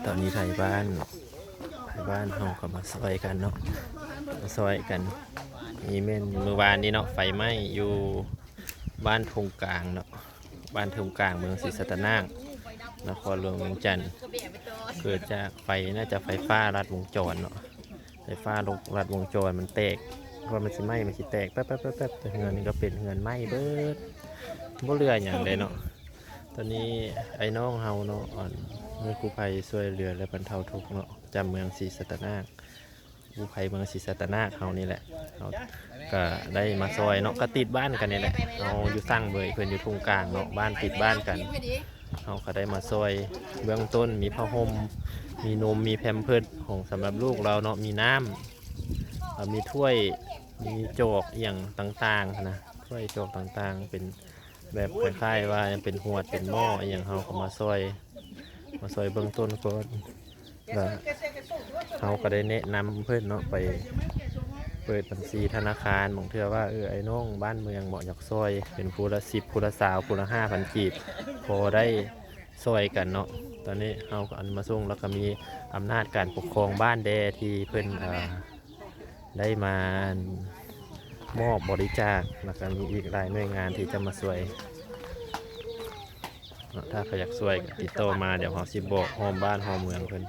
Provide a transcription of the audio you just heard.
ຕອນນີ້ໄທບ້ານ ໄທບ້ານເຮົາກໍມາຊ່ອຍກັນເນາະ ມາຊ່ອຍກັນ. ນີ້ແມ່ນມື້ວານນີ້ເນາະ ໄຟໄໝ້ຢູ່ບ້ານທົ່ງກາງເນາະ ບ້ານທົ່ງກາງ ເມືອງສີສັດຕະນາກ ນະຄອນຫຼວງວຽງຈັນ. ເກີດຈາກໄຟ ໜ້າຈະໄຟຟ້າລັດວົງຈອນເນາະ ໄຟຟ້າລັດວົງຈອນມັນແຕກ ວ່າມັນຊິໄໝ້ ມັນຊິແຕກແປັບໆໆໆ ແຕ່ເຮືອນນີ້ກໍເປັນເຮືອນໄໝ້ເບິດ ບໍ່ເຫຼືອຫຍັງເລີຍເນາະ. ຕອນນີ້ອ້າຍນ້ອງເຮົາເນາະ ອັນ ໜ່ວຍກູ້ໄພຊ່ວຍເຫຼືອ ແລະ ບັນເທົາທຸກເນາະ ປະຈຳເມືອງສີສັດຕະນາກ ກູ້ໄພເມືອງສີສັດຕະນາກເຮົານີ້ແຫຼະ ເຮົາກໍໄດ້ມາຊ່ອຍເນາະ ກໍຕິດບ້ານກັນນີ້ແຫຼະ ເຮົາຢູ່ສ້າງເບຍ ເພິ່ນຢູ່ທົ່ງກາງເນາະ ບ້ານຕິດບ້ານກັນ. ເຮົາກໍໄດ້ມາຊ່ອຍເບື້ອງຕົ້ນ ມີຜ້າຫົ່ມ ມີນົມ ມີແພມເພີດຂອງສຳລັບລູກລາວເນາະ ມີນ້ຳ ເອີ ມີຖ້ວຍ ມີຈອກອີ່ຫຍັງຕ່າງໆ ນະ ຖ້ວຍຈອກຕ່າງໆ ເປັນແບບຄ້າຍໆວ່າຍັງເປັນຫວດເປັນໝໍ້ອີ່ຫຍັງ ເຮົາກໍມາຊ່ອຍ ມາຊ່ອຍເບື້ອງຕົ້ນກ່ອນ. ແລ້ວເຮົາກໍໄດ້ແນະນຳເພິ່ນເນາະ ໄປເປີດບັນຊີທະນາຄານ ບາງເທື່ອວ່າ ເອີ ອ້າຍນ້ອງບ້ານເມືອງເນາະ ຢາກຊ່ອຍເປັນຜູ້ລະສິບ ຜູ້ລະຊາວ ຜູ້ລະຫ້າພັນກີບ ພໍໄດ້ຊ່ອຍກັນເນາະ. ຕອນນີ້ເຮົາກໍເອົາມາສົ່ງ ແລ້ວກໍມີອຳນາດການປົກຄອງບ້ານແດ່ທີ່ເພິ່ນ ເອີ ໄດ້ມາມອບບໍລິຈາກ ແລ້ວກໍມີອີກຫຼາຍໜ່ວຍງານທີ່ຈະມາຊ່ວຍເນາະ. ຖ້າໃຜຢາກຊ່ວຍກໍຕິດຕໍ່ມາ ດຽວເຮົາຊິບອກ ຫ້ອມບ້ານຫ້ອມເມືອງເພິ່ນ.